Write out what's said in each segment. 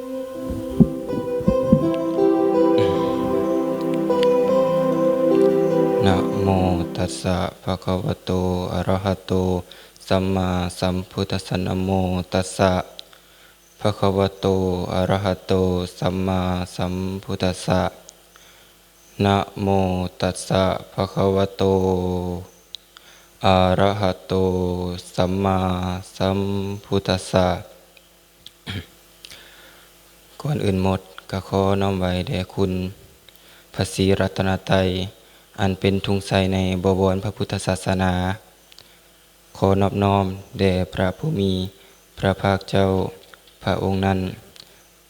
ນະໂມຕັດສະ ພະຄະວະໂຕ ອະຣະຫະໂຕ ສຳມາສຳພຸດທັດສະ ນະໂມຕັດສະ ພະຄະວະໂຕ ອະຣະຫະໂຕ ສຳມາສຳພຸດທັດສະ ນະໂມຕັດສະ ພະຄະວະໂຕ ອະຣະຫະໂຕ ສຳມາສຳພຸດທັດສະ. ກ່ອນອື່ນໝົດ ກໍຂໍນ້ອມໄຫວ້ແດ່ຄຸນພະສີລັດຕະນະໄຕ ອັນເປັນທຸງໄຊໃນບໍວອນພະພຸດທະສາສະໜາ. ຂໍນອບນ້ອມແດ່ພະຜູ້ມີພະພາກເຈົ້າພະອົງນັ້ນ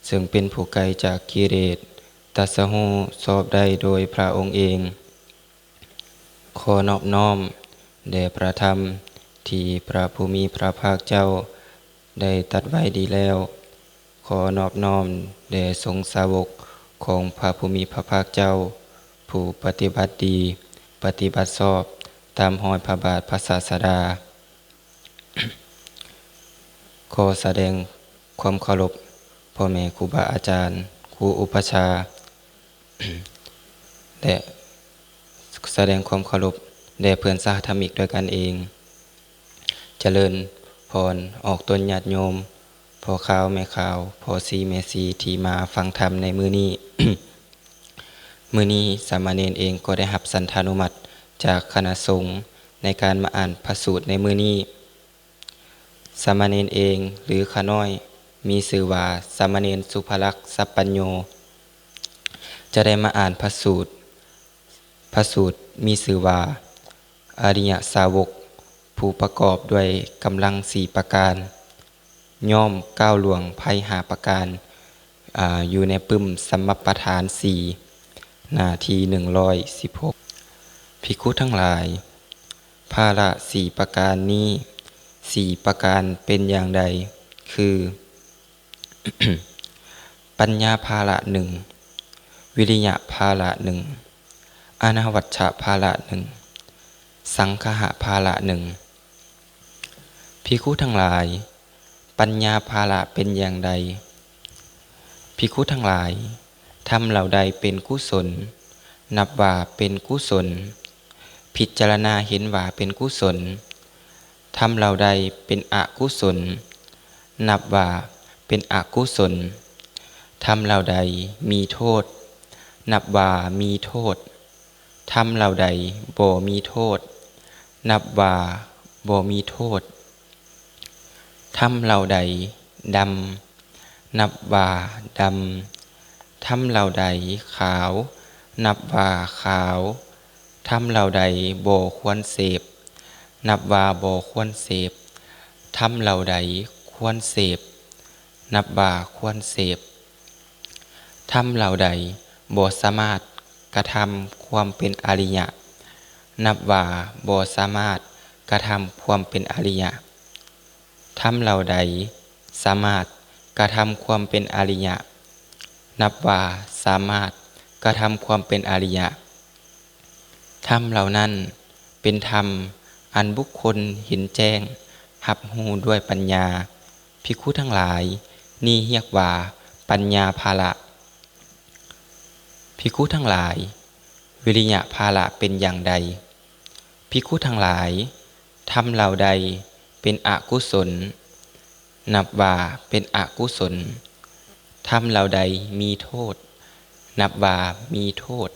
ເຊິ່ງເປັນຜູ້ໄກຈາກກິເລດ, ຕັດສະຮູ້ຊອບໄດ້ໂດຍພະອົງເອງ. ຂໍນອບນ້ອມແດ່ພະທຳທີ່ພະຜູ້ມີພະພາກເຈົ້າໄດ້ຕັດໄວ້ດີແລ້ວ. ຂໍນອບນ້ອມແດ່ສົງສາວົກຂອງພະຜູ້ມີພະພາກເຈົ້າ ຜູ້ປະຕິບັດດີ ປະຕິບັດຊອບຕາມຮອຍພະບາດພະສາສະດາ. ຂໍສະແດງຄວາມເຄົາລົບພໍ່ແມ່ຄູບາອາຈານ, ຄູອຸປະຊາ ແລະ ສະແດງຄວາມເຄົາລົບແດ່ເພື່ອນສະຫະທຳມິກດ້ວຍກັນເອງ. ຈະເລີນພອນອອກຕົນຍາດໂຍມ, ພໍ່ຂາວແມ່ຂາວ, ພໍ່ສີແມ່ສີ ທີ່ມາຟັງທຳໃນມື້ນີ້. ມື້ນີ້ສາມະເນນເອງກໍໄດ້ຮັບສັນທານຸມັດຈາກຄະນະສົງໃນການມາອ່ານພະສູດໃນມື້ນີ້. ສາມະເນນເອງ ຫຼື ຂ້ານ້ອຍ ມີຊື່ວ່າ ສາມະເນນສຸພະລັກ ສັບປັນໂຍ ຈະໄດ້ມາອ່ານພະສູດ. ພະສູດມີຊື່ວ່າ ອະລິຍະສາວົກ ຜູ້ປະກອບດ້ວຍກຳລັງສີ່ປະການ. ຍ້ອມກ້າວລ່ວງໄພຫ້າປະການ ອາ ຢູ່ໃນປຶ້ມສຳມະປະທານສີ່ ໜ້າທີໜຶ່ງຮ້ອຍສິບຫົກ. ພິກຂຸທັງຫຼາຍ, ພາລະສີ່ປະການນີ້ ສີ່ປະການເປັນຢ່າງໃດ? ຄື ປັນຍາພາລະໜຶ່ງ, ວິລິຍະພາລະໜຶ່ງ, ອານາວັດຊະພາລະໜຶ່ງ, ສັງຄະຫະພາລະໜຶ່ງ. ພິກຂຸທັງຫຼາຍ, ປັນຍາພາລະເປັນຢ່າງໃດ? ພິກຂຸທັງຫຼາຍ, ທຳເຫຼົ່າໃດເປັນກຸສົນ, ນັບວ່າເປັນກຸສົນ, ພິຈາລະນາເຫັນວ່າເປັນກຸສົນ. ທຳເຫຼົ່າໃດເປັນອະກຸສົນ, ນັບວ່າເປັນອະກຸສົນ. ທຳເຫຼົ່າໃດມີໂທດ, ນັບວ່າມີໂທດ. ທຳເຫຼົ່າໃດບໍ່ມີໂທດ, ນັບວ່າບໍ່ມີໂທດ. ທຳເຫຼົ່າໃດດຳ, ນັບວ່າດຳ. ທຳເຫຼົ່າໃດຂາວ, ນັບວ່າຂາວ. ທຳເຫຼົ່າໃດບໍ່ຄວນເສບ, ນັບວ່າບໍ່ຄວນເສບ. ທຳເຫຼົ່າໃດຄວນເສບ, ນັບວ່າຄວນເສບ. ທຳເຫຼົ່າໃດບໍ່ສາມາດກະທຳຄວາມເປັນອະລິຍະ, ນັບວ່າບໍ່ສາມາດກະທຳຄວາມເປັນອະລິຍະ. ທຳເຫຼົ່າໃດສາມາດກະທຳຄວາມເປັນອະລິຍະ, ນັບວ່າສາມາດກະທຳຄວາມເປັນອະລິຍະ. ທຳເຫຼົ່ານັ້ນເປັນທຳອັນບຸກຄົນເຫັນແຈ້ງຮັບຮູ້ດ້ວຍປັນຍາ. ພິກຂຸທັງຫຼາຍ, ນີ້ຮຽກວ່າປັນຍາພາລະ. ພິກຂຸທັງຫຼາຍ, ວິລິຍະພາລະເປັນຢ່າງໃດ? ພິກຂຸທັງຫຼາຍ, ທຳເຫຼົ່າໃດເປັນອະກຸສົນ, ນັບວ່າເປັນອະກຸສົນ. ທຳເຫຼົ່າໃດມີໂທດ, ນັບວ່າມີໂທດ.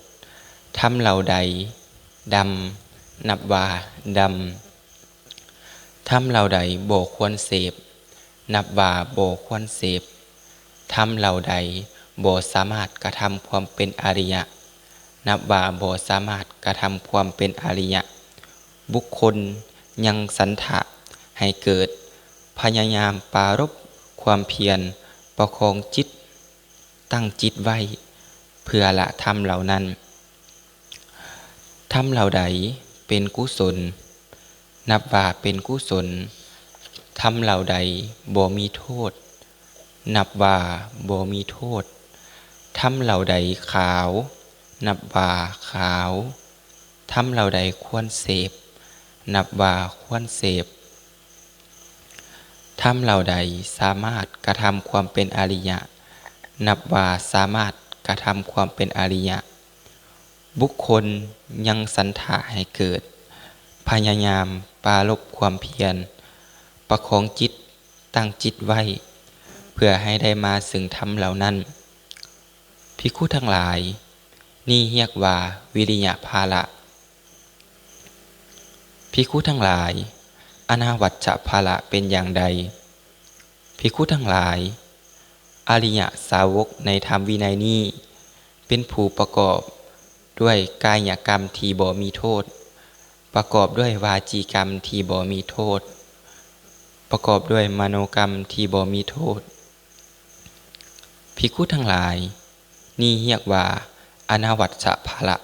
ທຳເຫຼົ່າໃດດຳ, ນັບວ່າດຳ. ທຳເຫຼົ່າໃດບໍ່ຄວນເສບ, ນັບວ່າບໍ່ຄວນເສບ. ທຳເຫຼົ່າໃດບໍ່ສາມາດກະທຳຄວາມເປັນອະລິຍະ, ນັບວ່າບໍ່ສາມາດກະທຳຄວາມເປັນອະລິຍະ. ບຸກຄົນຍັງສັນທະໃຫ້ເກີດ, ພະຍາຍາມປາລົບຄວາມພຽນ, ປະຄອງຈິດ, ຕັ້ງຈິດໄວ້ເພື່ອລະທຳເຫຼົ່ານັ້ນ. ທຳເຫຼົ່າໃດເປັນກຸສົນ, ນັບວ່າເປັນກຸສົນ. ທຳເຫຼົ່າໃດບໍ່ມີໂທດ, ນັບວ່າບໍ່ມີໂທດ. ທຳເຫຼົ່າໃດຂາວ, ນັບວ່າຂາວ. ທຳເຫຼົ່າໃດຄວນເສບ, ນັບວ່າຄວນເສບ. ທຳເຫຼົ່າໃດສາມາດກະທຳຄວາມເປັນອະລິຍະ, ນັບວ່າສາມາດກະທຳຄວາມເປັນອະລິຍະ. ບຸກຄົນຍັງສັນທາໃຫ້ເກີດ, ພະຍາຍາມປາລົບຄວາມພຽນ, ປະຄອງຈິດ, ຕັ້ງຈິດໄວ້ ເພື່ອໃຫ້ໄດ້ມາເຊິ່ງທຳເຫຼົ່ານັ້ນ. ພິກຂຸທັງຫຼາຍ, ນີ້ຮຽກວ່າວິລິຍະພາລະ. ພິກຂຸທັງຫຼາຍ, ອານາວັດຊະພາລະເປັນຢ່າງໃດ? ພິກຂຸທັງຫຼາຍ, ອະລິຍະສາວົກໃນທຳວິໄນນີ້ ເປັນຜູ້ປະກອບດ້ວຍກາຍະກຳທີ່ບໍ່ມີໂທດ, ປະກອບດ້ວຍວາຈີກຳທີ່ບໍ່ມີໂທດ, ປະກອບດ້ວຍມະໂນກຳທີ່ບໍ່ມີໂທດ. ພິກຂຸທັງຫຼາຍ, ນີ້ຮຽກວ່າອານາວັດຊະພາລະ.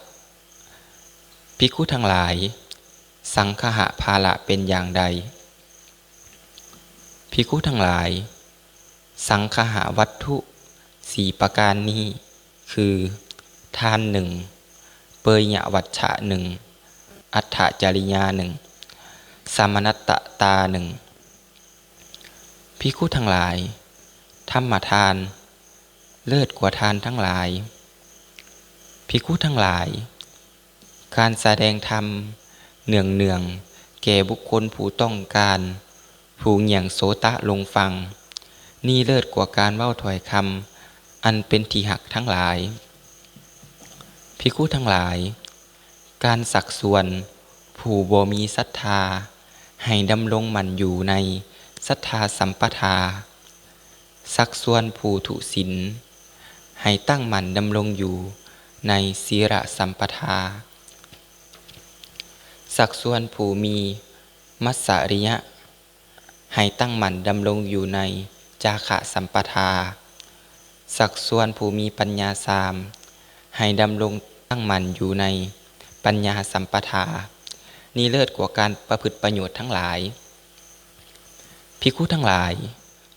ພິກຂຸທັງຫຼາຍ, ສັງຄະຫະພາລະເປັນຢ່າງໃດ? ພິກຂຸທັງຫຼາຍ, ສັງຄະຫະວັດຖຸສີ່ປະການນີ້ຄື ທານໜຶ່ງ, ເປີຍະວັດຊະໜຶ່ງ, ອັດຖະຈະລິຍາໜຶ່ງ, ສະມະນັດຕະຕາໜຶ່ງ. ພິກຂຸທັງຫຼາຍ, ທຳມະທານເລີດກວ່າທານທັງຫຼາຍ. ພິກຂຸທັງຫຼາຍ, ການສະແດງທຳເນືອງໆແກ່ບຸກຄົນຜູ້ຕ້ອງການ, ຜູ້ງ່ຽງໂສຕະລົງຟັງ, ນີ້ເລີດກວ່າການເວົ້າຖ້ອຍຄຳອັນເປັນທີ່ຮັກທັງຫຼາຍ. ພິກຂຸທັງຫຼາຍ, ການຊັກຊວນຜູ້ບໍ່ມີສັດທາໃຫ້ດຳລົງໝັ້ນຢູ່ໃນສັດທາສຳປະທາ, ຊັກຊວນຜູ້ທຸສິນໃຫ້ຕັ້ງໝັ້ນດຳລົງຢູ່ໃນສີລະສຳປະທາ, ຊັກຊວນຜູ້ມີມັດສະລິຍະ ໃຫ້ຕັ້ງໝັ້ນດຳລົງຢູ່ໃນຈາຄະສຳປະທາ, ຊັກຊວນຜູ້ມີປັນຍາສາມ ໃຫ້ດຳລົງຕັ້ງໝັ້ນຢູ່ໃນປັນຍາສຳປະທາ, ນີ້ເລີດກວ່າການປະພຶດປະໂຫຍດທັງຫຼາຍ. ພິກຂຸທັງຫຼາຍ,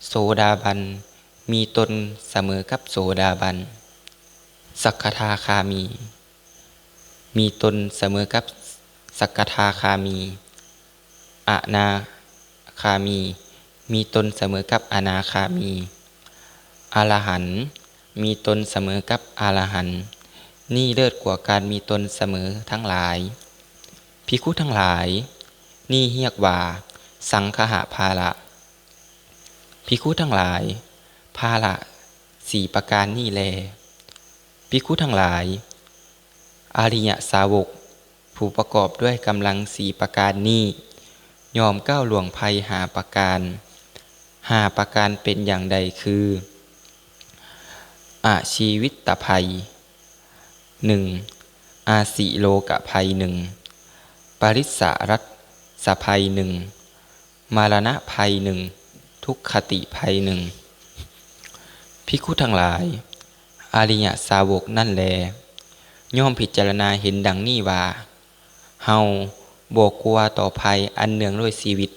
ໂສດາບັນມີຕົນສະເໝີກັບໂສດາບັນ, ສັກກະທາຄາມີ ມີຕົນສະເໝີກັບສັກກະທາຄາມີ, ອະນາຄາມີ ມີຕົນສະເໝີກັບອະນາຄາມີ, ອະລະຫັນ ມີຕົນສະເໝີກັບອະລະຫັນ, ນີ້ເລີດກວ່າການມີຕົນສະເໝີທັງຫຼາຍ. ພິກຂຸທັງຫຼາຍ, ນີ້ຮຽກວ່າສັງຄະຫະພາລະ. ພິກຂຸທັງຫຼາຍ, ພາລະສີ່ປະການນີ້ແລ. ພິກຂຸທັງຫຼາຍ, ອະລິຍະສາວົກຜູ້ປະກອບດ້ວຍກຳລັງສີ່ປະການນີ້ ຍ່ອມກ້າວລ່ວງໄພຫ້າປະການ. ຫ້າປະການເປັນຢ່າງໃດ? ຄື ອາຊີວິດຕະໄພໜຶ່ງ, ອາສິໂລກະໄພໜຶ່ງ, ປະລິດສະລັດສະໄພໜຶ່ງ, ມະລະນະໄພໜຶ່ງ, ທຸກຄະຕິໄພໜຶ່ງ. ພິກຂຸທັງຫຼາຍ, ອະລິຍະສາວົກນັ້ນແລ ຍ່ອມພິຈາລະນາເຫັນດັ່ງນີ້ວ່າ, ເຮົາບໍ່ກົວຕໍ່ໄພອັນເນື່ອງດ້ວຍຊີວິດ.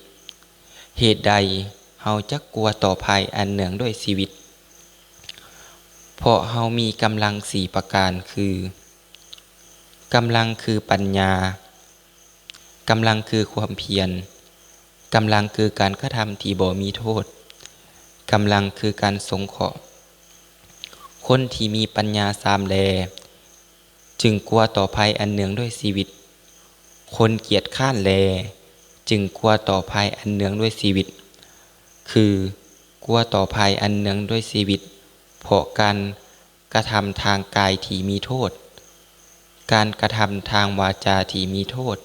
ເຫດໃດເຮົາຈັກກົວຕໍ່ໄພອັນເນື່ອງດ້ວຍຊີວິດ? ເພາະເຮົາມີກຳລັງສີ່ປະການຄື ກຳລັງຄືປັນຍາ, ກຳລັງຄືຄວາມພຽນ, ກຳລັງຄືການກະທຳທີ່ບໍ່ມີໂທດ, ກຳລັງຄືການສົງເຄາະ. ຄົນທີ່ມີປັນຍາສາມແລ ຈຶ່ງກົວຕໍ່ໄພອັນເນື່ອງດ້ວຍຊີວິດ. ຄົນກຽດຄ້ານແລ ຈຶ່ງກົວຕໍ່ໄພອັນເນື່ອງດ້ວຍຊີວິດ, ຄື ກົວຕໍ່ໄພອັນເນື່ອງດ້ວຍຊີວິດ ເພາະການ ກະທຳທາງກາຍທີ່ມີໂທດ, ການກະທຳທາງວາຈາທີ່ມີໂທດ,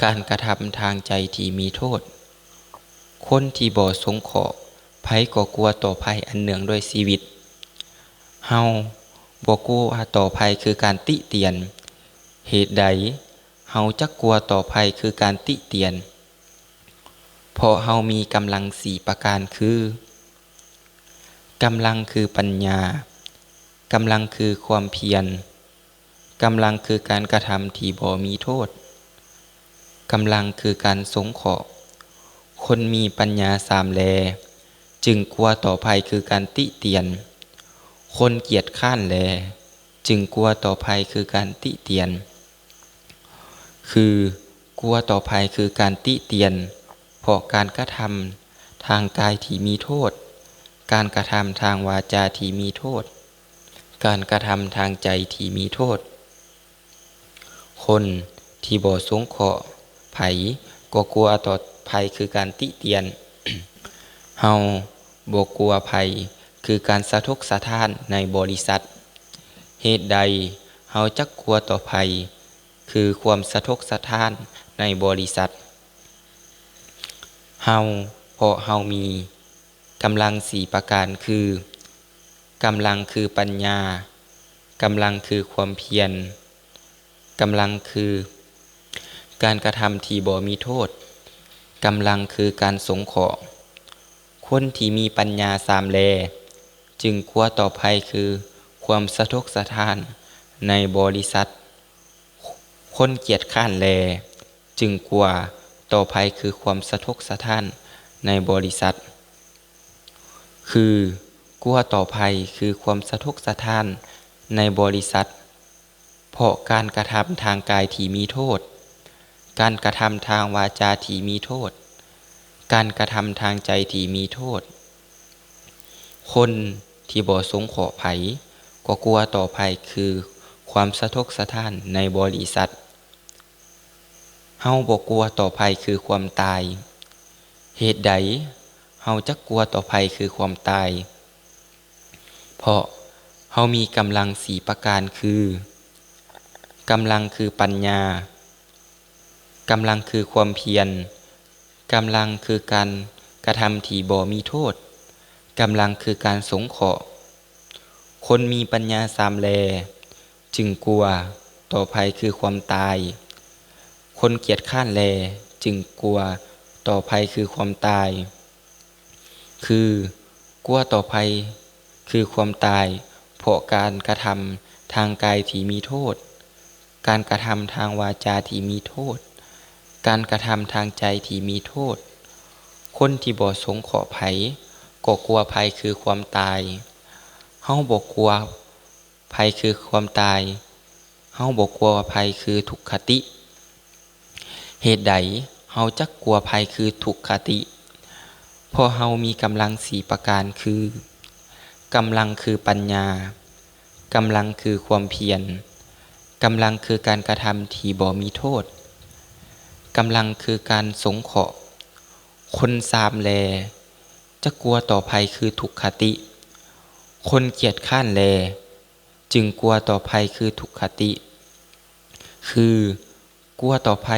ການກະທຳທາງໃຈທີ່ມີໂທດ. ຄົນທີ່ບໍ່ສົງເຄາະໄພກໍກົວຕໍ່ໄພອັນເນື່ອງດ້ວຍຊີວິດ. ເຮົາບໍ່ກົວຕໍ່ໄພຄືການຕິຕຽນ. ເຫດໃດເຮົາຈັກກົວຕໍ່ໄພຄືການຕິຕຽນ? ເພາະເຮົາມີກຳລັງສີ່ປະການຄື ກຳລັງຄືປັນຍາ, ກຳລັງຄືຄວາມພຽນ, ກຳລັງຄືການກະທຳທີ່ບໍ່ມີໂທດ, ກຳລັງຄືການສົງເຄາະ. ຄົນມີປັນຍາສາມແລ ຈຶ່ງກົວຕໍ່ໄພຄືການຕິຕຽນ. ຄົນກຽດຄ້ານແລ ຈຶ່ງກົວຕໍ່ໄພຄືການຕິຕຽນ. ຄື ກົວຕໍ່ໄພຄືການຕິຕຽນ ເພາະການກະທຳທາງກາຍທີ່ມີໂທດ, ການກະທຳທາງວາຈາທີ່ມີໂທດ, ການກະທຳທາງໃຈທີ່ມີໂທດ. ຄົນທີ່ບໍ່ສົງເຄາະໃຜ ກໍກົວຕໍ່ໄພຄືການຕິຕຽນ. ເຮົາບໍ່ກົວໄພຄືການສະທົກສະທ້ານໃນບໍລິສັດ. ເຫດໃດເຮົາຈັກກົວຕໍ່ໄພຄືຄວາມສະທົກສະທ້ານໃນບໍລິສັດ? ເຮົາ, ເພາະເຮົາມີກຳລັງສີ່ປະການຄື ກຳລັງຄືປັນຍາ, ກຳລັງຄືຄວາມພຽນ, ກຳລັງຄືການກະທຳທີ່ບໍ່ມີໂທດ, ກຳລັງຄືການສົງເຄາະ. ຄົນທີ່ມີປັນຍາສາມແລ ຈຶ່ງກົວຕໍ່ໄພຄືຄວາມສະທົກສະທ້ານໃນບໍລິສັດ. ຄົນກຽດຄ້ານແລ ຈຶ່ງກົວຕໍ່ໄພຄືຄວາມສະທົກສະທ້ານໃນບໍລິສັດ. ຄື ກົວຕໍ່ໄພຄືຄວາມສະທົກສະທ້ານໃນບໍລິສັດ ເພາະການກະທຳທາງກາຍທີ່ມີໂທດ, ການກະທຳທາງວາຈາທີ່ມີໂທດ, ການກະທຳທາງໃຈທີ່ມີໂທດ. ຄົນທີ່ບໍ່ສົງເຄາະໃຜ ກໍກົວຕໍ່ໄພຄືຄວາມສະທົກສະທ້ານໃນບໍລິສັດ. ເຮົາບໍ່ກົວຕໍ່ໄພຄືຄວາມຕາຍ. ເຫດໃດເຮົາຈັກກົວຕໍ່ໄພຄືຄວາມຕາຍ? ເພາະເຮົາມີກຳລັງສີ່ປະການຄື ກຳລັງຄືປັນຍາ, ກຳລັງຄືຄວາມພຽນ, ກຳລັງຄືການກະທຳທີ່ບໍ່ມີໂທດ, ກຳລັງຄືການສົງເຄາະ. ຄົນມີປັນຍາສາມແລ ຈຶ່ງກົວຕໍ່ໄພຄືຄວາມຕາຍ. ຄົນກຽດຄ້ານແລ ຈຶ່ງກົວຕໍ່ໄພຄືຄວາມຕາຍ. ຄື ກົວຕໍ່ໄພຄືຄວາມຕາຍ ເພາະການກະທຳທາງກາຍທີ່ມີໂທດ, ການກະທຳທາງວາຈາທີ່ມີໂທດ, ການກະທຳທາງໃຈທີ່ມີໂທດ. ຄົນທີ່ບໍ່ສົງເຄາະໄພ ກໍກົວໄພຄືຄວາມຕາຍ. ເຮົາບໍ່ກົວໄພຄືຄວາມຕາຍ. ເຮົາບໍ່ກົວໄພຄືທຸກຄະຕິ. ເຫດໃດເຮົາຈັກກົວໄພຄືທຸກຄະຕິ? ເພາະເຮົາມີກຳລັງສີ່ປະການຄື ກຳລັງຄືປັນຍາ, ກຳລັງຄືຄວາມພຽນ, ກຳລັງຄືການກະທຳທີ່ບໍ່ມີໂທດ, ກຳລັງຄືການສົງເຄາະ. ຄົນສາມແລ ຈະກົວຕໍ່ໄພຄືທຸກຄະຕິ. ຄົນກຽດຄ້ານແລ ຈຶ່ງກົວຕໍ່ໄພຄືທຸກຄະຕິ. ຄື ກົວຕໍ່ໄພ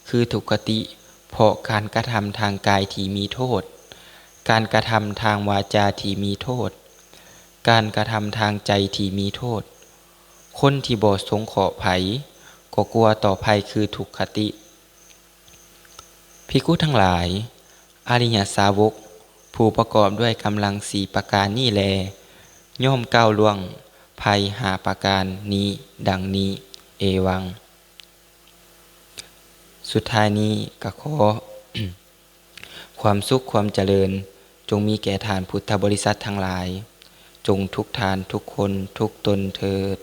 ຄືທຸກຄະຕິ ເພາະການກະທຳທາງກາຍທີ່ມີໂທດ, ການກະທຳທາງວາຈາທີ່ມີໂທດ, ການກະທຳທາງໃຈທີ່ມີໂທດ. ຄົນທີ່ບໍ່ສົງເຄາະໃຜ ກໍກົວຕໍ່ໄພຄືທຸກຄະຕິ. ພິກຂຸທັງຫຼາຍ, ອະລິຍະສາວົກຜູ້ປະກອບດ້ວຍກຳລັງສີ່ປະການນີ້ແລ ຍ່ອມກ້າວລ່ວງໄພຫ້າປະການນີ້ດັ່ງນີ້. ເອວັງ. ສຸດທ້າຍນີ້ກະຂໍຄວາມສຸກຄວາມຈະເລີນ ຈົ່ງມີແກ່ທ່ານພຸດທະບໍລິສັດທັງຫຼາຍ, ຈົ່ງທຸກທ່ານທຸກຄົນທຸກຕົນເທີດ.